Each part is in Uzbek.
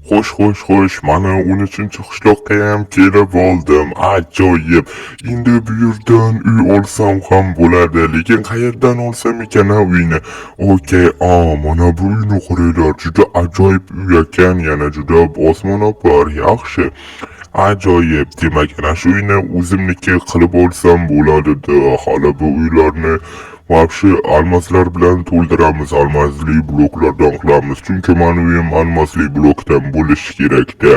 Xo'sh, xo'sh, xo'sh, mana 13-qishloqqa ham kelib oldim. Ajoyib. Endi bu yerdan uy olsam ham bo'ladi, lekin qayerdan olsam ekan a uyni? Okey, a, mana bu uyni qaranglar, juda ajoyib uy ekan, yana juda osmono'par, yaxshi. Ajoyib. Demak, ana shu uyni o'zimniki qilib olsam bo'ladi-da. Hali bu uylarni вообще almaslar bilan to'ldiramiz, almasli bloklardan qilamiz. Chunki mani uyim almasli blokdan bo'lishi kerak-da.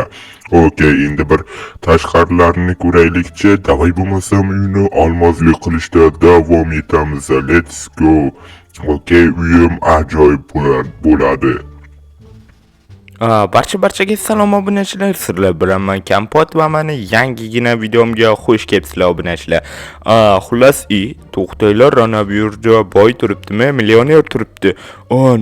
Okey, endi bir tashqarilarini ko'raylikchi. Давай bo'lmasam uyni almasli qilishda davom etamiz. Let's go. Okey, uyim ajoyib bo'ladi. Barcha barchaga salom, obunachilar, sizlar bilan man Kampot va mani yangigina videomga xush kelibsizlar, obunachilar. Xullas, to'xtanglar, ana bu yerda boy turibdimi, millioner turibdi.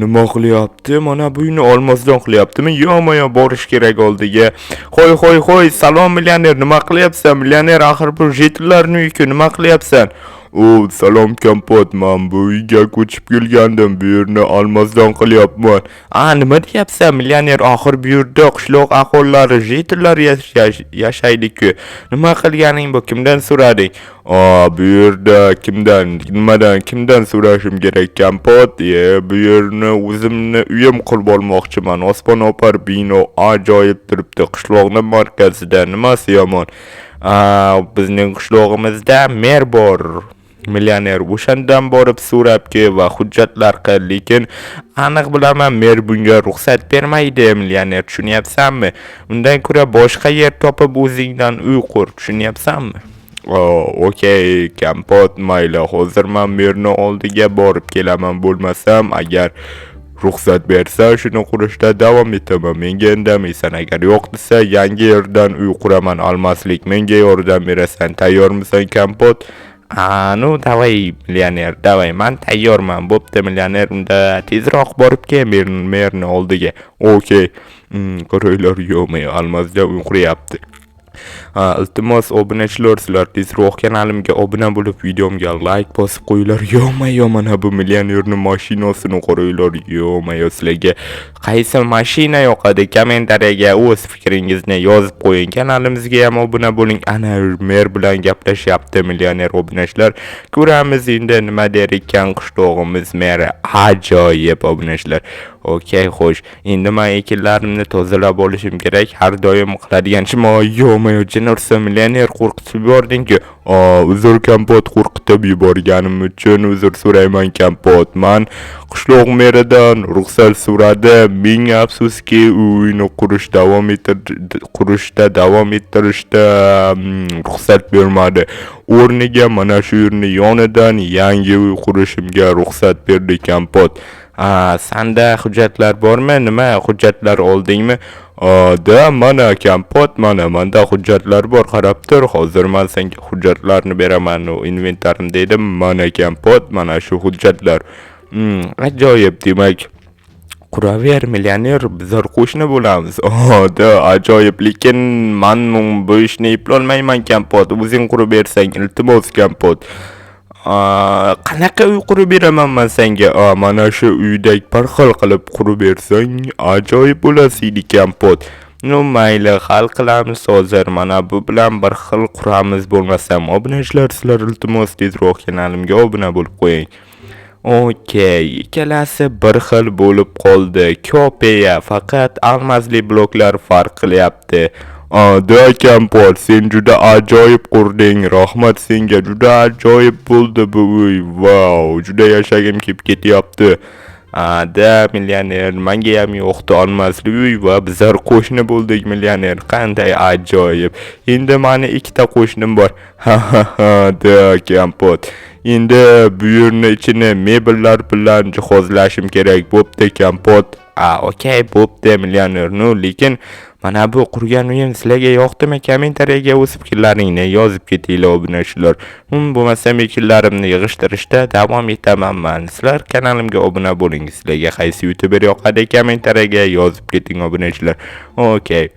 Nima qilyapti? Mana bu uyni olmosdan qilyaptimi? Yo-moyo, borish kerak oldiga. Hoy, hoy, hoy, salom, millioner, nima qilyapsan? Millioner, axir bu житель larning uyi, nima qilyapsan? O, salom, Kampot, man bu uyga ko'chib kelgandim, bu yerni almazdan qilyapman. A, nima deyapsan, millioner, axir bu yerda qishloq aholilari, житель lar yashaydi-ku. Nima qilganing bu, kimdan so'rading? A, bu yerda kimdan, nimadan, kimdan so'rashim kerak, Kampot? E, bu yerni o'zimni uyim qilib olmoqchiman. Osmono'par bino ajoyib turibdi, qishloqni markazida, nimasi yomon? A, bizning qishlog'imizda mer bor. Millioner, o'shandan borib so'rab kel va hujjatlar qil, lekin aniq bilaman, mer bunga ruxsat bermaydi, millioner, tushunyapsanmi? Undan ko'ra boshqa yer topib o'zingdan uy qur, tushunyapsanmi? Okey, Kampot, mayli, hozir man merni oldiga borib kelaman, bo'lmasam agar ruxsat bersa, shuni qurishda davom etaman, menga indamaysan. Agar yo'q desa, yangi yerdan uy quraman almaslik, menga yordam berasan. Tayyormisan, Kampot? A, ну давай, millioner, давай, man tayyorman. Bo'pti, millioner, unda tezroq borib kel merni oldiga. Okey. Qaranglar, yo'q, almazda uy quryapti. Ha, iltimos, obunachilar, sizlar tezroq kanalimga obuna bo'lib, videomga layk bosib qo'yinglar. Yo-moyo, mana bu millionerning mashinasini qaranglar. Yo-moyo, sizlarga qaysi mashina yoqadi? Kommentariyaga o'z fikringizni yozib qo'ying. Kanalimizga ham obuna bo'ling. Ana mer bilan gaplashyapti millioner, obunachilar. Ko'ramiz endi nima der ekan qishlog'imiz meri. Ajoyib, obunachilar. Okey, xo'sh. Endi men ekinlarimni tozalab olishim kerak. Har doim qiladigan ishim. Yo-moyo, jin ursin, millioner, qo'rqitib yubording-ku. Uzr, Kampot, qo'rqitib yuborganim uchun uzr so'rayman, Kampot. Man qishloq meridan ruxsat so'radim. Ming afsuski, u uyni qurishda davom ettirishda ruxsat bermadi. O'rniga mana shu yerni yonidan yangi uy qurishimga ruxsat berdi, Kampot. A, sanda hujjatlar bormi? Nima hujjatlar oldingmi? Da, mana, Kampot, mana manda hujjatlar bor, qarab tur. Hozir man senga hujjatlarni beraman. U inventarimda edi. Mana, Kampot, mana shu hujjatlar. Ajoyib, demak, quraver, millioner, bizlar qo'shni bo'lamiz. Oh, da, ajoyib, lekin man bu ishni eplolmayman, Kampot. O'zing qurib bersang, iltimos, Kampot. Qanaqa uy qurib beraman man senga? A, mana shu uydek bir xil qilib qurib bersang, ajoyib bo'lasi, Kampot. Ну, mayli, hal qilamiz hozir. Mana bu bilan bir xil quramiz bo'lmasam. Obunachilar, sizlar iltimos tezroq kanalimga obuna bo'lib qo'ying. Okey, ikkalasi bir xil bo'lib qoldi. Kopiya, faqat almazli bloklar farq qilyapti. Da, Kampot, sen juda ajoyib qurding. Rahmat senga, juda ajoyib bo'ldi bu uy. Vau, juda yashagim kelib ketyapti. Da, millioner, menga ham yoqdi olmasli uy va bizlar qo'shni bo'ldik, millioner. Qanday ajoyib. Endi mani ikkita qo'shnim bor. Ha ha ha, da, Kampot. Endi bu yerni ichini mebellar bilan jihozlashim kerak. Bo'pti, Kampot. A, okey, bo'pti, millioner. Ну, lekin mana bu qurgan uyim sizlarga yoqdimi? Kommentariyaga o'z fikrlaringni yozib ketinglar, obunachilar. Bo'lmasam ekinlarimni yig'ishtirishda davom etaman man. Sizlar kanalimga obuna bo'ling. Sizlarga qaysi youtuber yoqadi? Kommentariyaga yozib keting, obunachilar. Okey.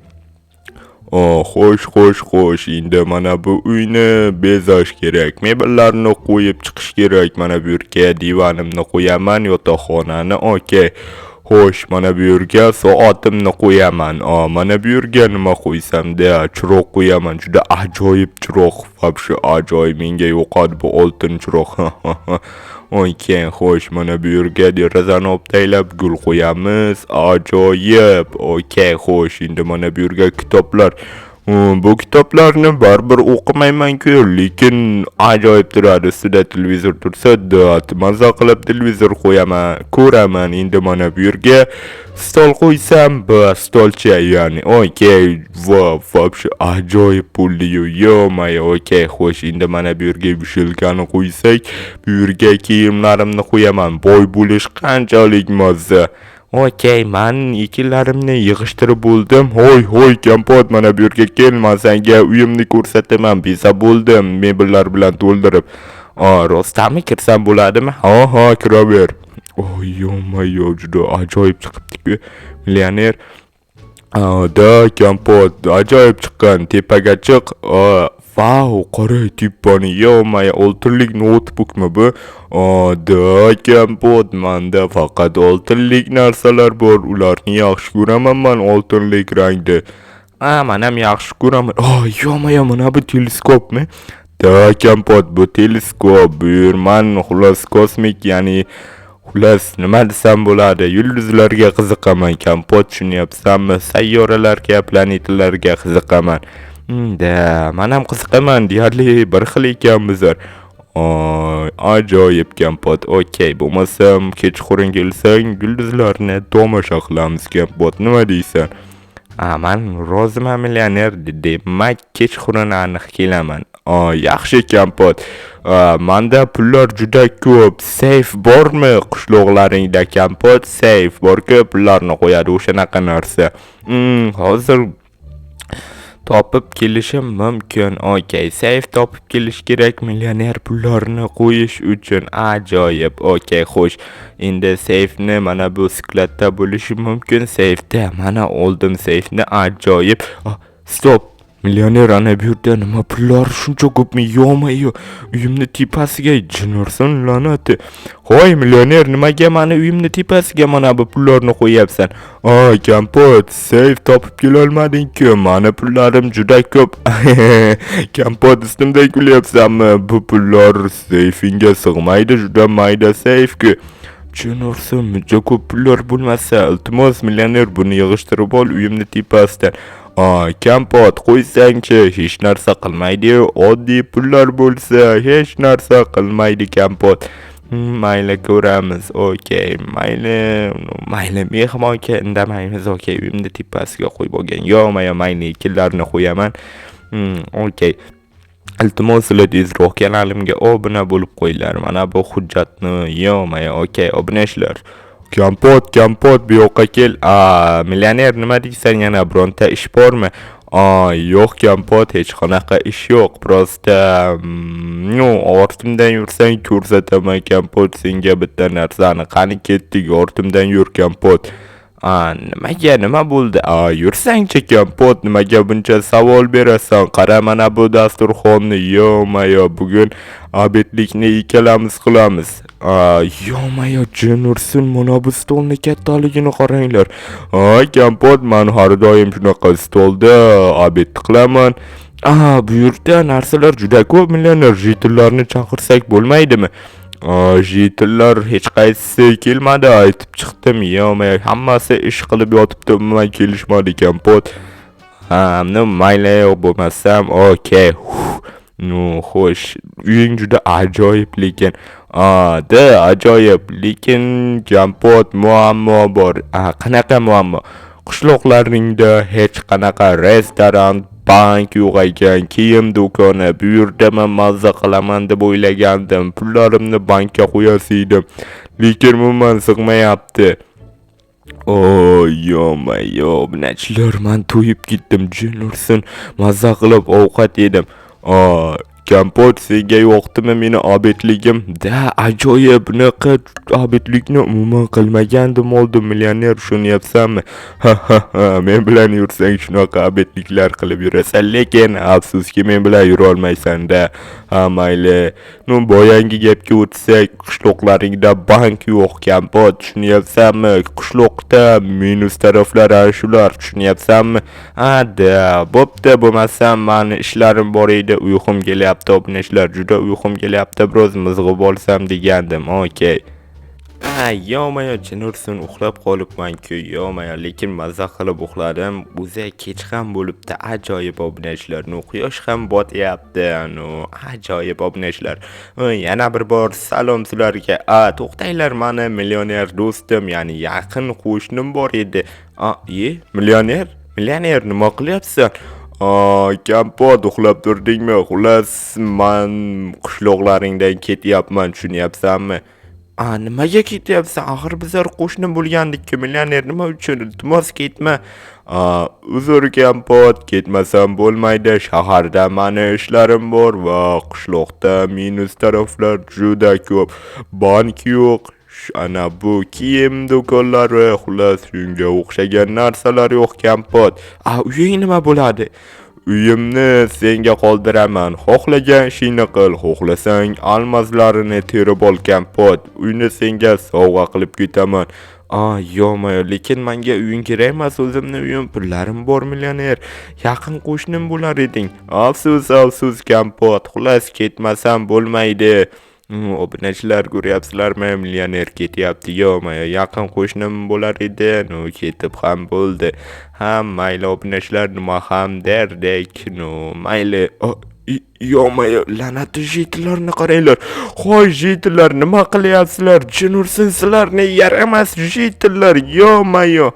Oh, xo'sh, xo'sh, xo'sh. Endi mana bu uyni bezash kerak. Mebellarni qo'yib chiqish kerak. Mana bu yerga divanimni qo'yaman, yotoqxonani. Okey. Xo'sh, mana bu yerga soatimni qo'yaman. Mana bu yerga nima qo'ysam-da, chiroq qo'yaman. Juda ajoyib chiroq, вообще ajoyib, menga yoqadi bu oltin chiroq. Okey, xo'sh, mana bu yerga derazani olib tashlab gul qo'yamiz. Ajoyib. Okey, xo'sh, endi mana bu yerga kitoblar. Bu kitoblarni baribir o'qimayman-ku, lekin ajoyib turadi. Ustida televizor tursa, да, maza qilib televizor qo'yaman, ko'raman. Endi mana bu yerga stol qo'ysam, bu stolcha, ya'ni. Okey, va вообще ajoyib bo'ldi-yu, ё-моё. Okey, xo'sh, endi mana bu yerga вешалка ni qo'ysak, bu yerga kiyimlarimni qo'yaman. Boy bo'lish qanchalik mazza. Okey, man ekinlarimni yig'ishtirib bo'ldim. Hoy, hoy, kompot, mana bu yerga kel, man senga uyimni ko'rsataman. Bezab bo'ldim, mebellar bilan to'ldirib. Rostami, kirsam bo'ladimi? Ha, kiraver. Oh, ё-моё, juda ajoyib chiqibdi-ku. Millioner. Да, kompot, ajoyib chiqqan. Tepaga chiq. Vau, qarang tepani, ё-моё, oltinlik noutbukmi bu? Да, kompot, manda faqat oltinlik narsalar bor. Ularni yaxshi ko'raman man, oltinlik rangda. A, man ham yaxshi ko'raman. Oh, ё-моё, mana bu teleskopmi? Да, kompot, bu teleskop. Bu yer man xullas kosmik, ya'ni xullas nima desam bo'ladi, yulduzlarga qiziqaman, kompot, tushunyapsanmi? Sayyoralarga, planetalarga qiziqaman. Да, man ham qiziqaman, deyarli bir xil ekanmiz. Oy, ajoyib, kompot. Okey, bo'lmasam kechqurun kelsang, yulduzlarni tomosha qilamiz, kompot. Nima deysan? A, man roziman, millioner. Demak, kechqurun aniq kelaman. Yaxshi, kompot. Manda pullar juda ko'p. Seyf bormi qishloqlaringda, kompot? Seyf borku, pullarni qo'yadi, o'shanaqa narsa. Hozir topib kelishim mumkin. Okey, seyf topib kelish kerak millioner pullarni qo'yish uchun. Ajoyib. Okey, xo'sh. Endi seyfni mana bu склад da bo'lishi mumkin. Seyfda mana oldim seyfni. Ajoyib. Стоп. Millioner, ana bu yerda nima, pullar shuncha ko'pmi? Ё-моё, uyimni tepasiga, jin ursin, la'nati. Hoy, millioner, nimaga mani uyimni tepasiga mana bu pullarni qo'yyapsan? A, kompot, seyf topib kelolmading-ku. Mani pullarim juda ko'p. Kompot, ustimdan kulyapsanmi? Bu pullar seyfingga sig'maydi, juda mayda seyf-ku. Jin ursin, buncha ko'p pullar bo'lmasa, iltimos, millioner, buni yig'ishtirib ol uyimni tepasidan. A, kompot, qo'ysangchi, hech narsa qilmaydi-yu, oddiy pullar bo'lsa, hech narsa qilmaydi, kompot. Mayli, ko'ramiz. Okey, mayli, mayli, mehmonga indamaymiz. Okey, uyimni tepasiga qo'yib olgan. Ё-моё, mayli, ekinlarni qo'yaman. Okey. Iltimos, sizlar tezroq kanalimga obuna bo'lib qo'yinglar. Mana bu hujjatni, ё-моё, okey, obunachilar. Kompot, kompot, bu yoqqa kel. A, millioner, nima deysan, yana bironta ish bormi? A, yo'q, kompot, hech qanaqa ish yo'q. Просто, ну, ortimdan yursang, ko'rsataman, kompot, senga bitta narsani. Qani, ketdik, ortimdan yur, kompot. A, nimaga, nima bo'ldi? A, yursangchi, kompot, nimaga buncha savol berasan? Qara mana bu dasturxonni, ё-моё, bugun обед likni ikkalamiz qilamiz. A, ё-моё, jin ursin, mana bu stolni kattaligini qaranglar. A, kompot, man har doim shunaqa stolda обед qilaman. A, bu yerda narsalar juda ko'p, millioner. Житель larni chaqirsak bo'lmaydimi? A, житель lar hech qaysisi kelmadi, aytib chiqdim. Ё-моё, hammasi ish qilib yotibdi, umuman kelishmadi, kompot. Ha, ну, mayli, bo'lmasam, okey. Ну, xo'sh, uying juda ajoyib lekin. A, да, ajoyib, lekin, kompot, muammo bor. A, qanaqa muammo? Qishloqlaringda hech qanaqa restoran, bank yo'q ekan, kiyim do'koni. Bu yerda man mazza qilaman deb o'ylagandim. Pullarimni bankka qo'yasi edim. Lekin umuman sig'mayapti. Oy, ё-моё, obunachilar, man to'yib ketdim, jin ursin, mazza qilib ovqat yedim. A, Kompot, senga yoqdimi meni обед ligim? Да, ajoyib. Bunaqa обед likni umuman qilmagandim oldin, millioner, tushunyapsanmi? Ha ha ha, men bilan yursang, shunaqa обед liklar qilib yurasan, lekin afsuski, men bilan yurolmaysan-da. Ha, mayli. Ну, boyangi gapga o'tsak, qishloqlaringda bank yo'q, Kompot, tushunyapsanmi? Qishloqda minus taraflari ana shular, tushunyapsanmi? Ha, да, bo'pti, bo'lmasam mani ishlarim bor edi, uyqum kelyapti, obunachilar, juda uyqum kelyapti, biroz mizg'ib olsam degandim. Okey. Ha, ё-моё, jin ursin, uxlab qolibman-ku, ё-моё, lekin maza qilib uxladim. O'zi kech ham bo'libdi, ajoyib, obunachilar. Ну, quyosh ham botyapti, ну, ajoyib, obunachilar. Yana bir bor salom sizlarga. A, to'xtanglar, mani millioner do'stim, ya'ni yaqin qo'shnim bor edi. A, ye, millioner? Millioner, nima qilyapsan? A, Kompot, uxlab turdingmi? Xullas, man qishloqlaringdan ketyapman, tushunyapsanmi? A, nimaga ketyapsan? Axir bizlar qo'shni bo'lgandik-ku, millioner, nima uchun? Iltimos, ketma. A, uzr, Kompot, ketmasam bo'lmaydi. Shaharda mani ishlarim bor va qishloqda minus taraflar juda ko'p. Bank yo'q. Ana bu kiyim do'konlari, xullas, shunga o'xshagan narsalar yo'q, Kompot. A, uying nima bo'ladi? Uyimni senga qoldiraman. Xohlagan ishingni qil. Xohlasang, almazlarini terib ol, Kompot. Uyni senga sovg'a qilib ketaman. A, ё-моё, lekin menga uying kerak emas, o'zimni uyim, pullarim bor, millioner. Yaqin qo'shnim bo'lar eding. Afsus, afsus, Kompot. Xullas, ketmasam bo'lmaydi. Obunachilar, ko'ryapsizlarmi? Millioner ketyapti. Ё-моё, yaqin qo'shnim bo'lar edi. Ну, ketib ham bo'ldi. Ha, mayli, obunachilar, nima ham derdik. Ну, mayli. Ё-моё, la'nati житель larni qaranglar. Hoy, житель lar, nima qilyapsizlar? Jin ursin sizlarni, yaramas житель lar, ё-моё.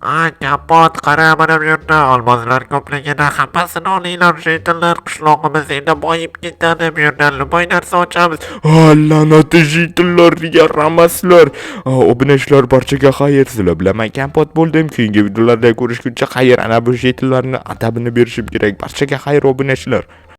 A, Kompot, qara, mana bu yerda olmoslar ko'pligini, hammasini olinglar, житель lar, qishlog'imiz endi boyib ketadi, bu yerdan любой narsa ochamiz. Ha, la'nati житель lar, yaramaslar. Obunachilar, barchaga xayr. Sizlar bilan men Kompot bo'ldim. Keyingi videolarda ko'rishguncha xayr. Ana bu житель larni adabini berishim kerak. Barchaga xayr, obunachilar.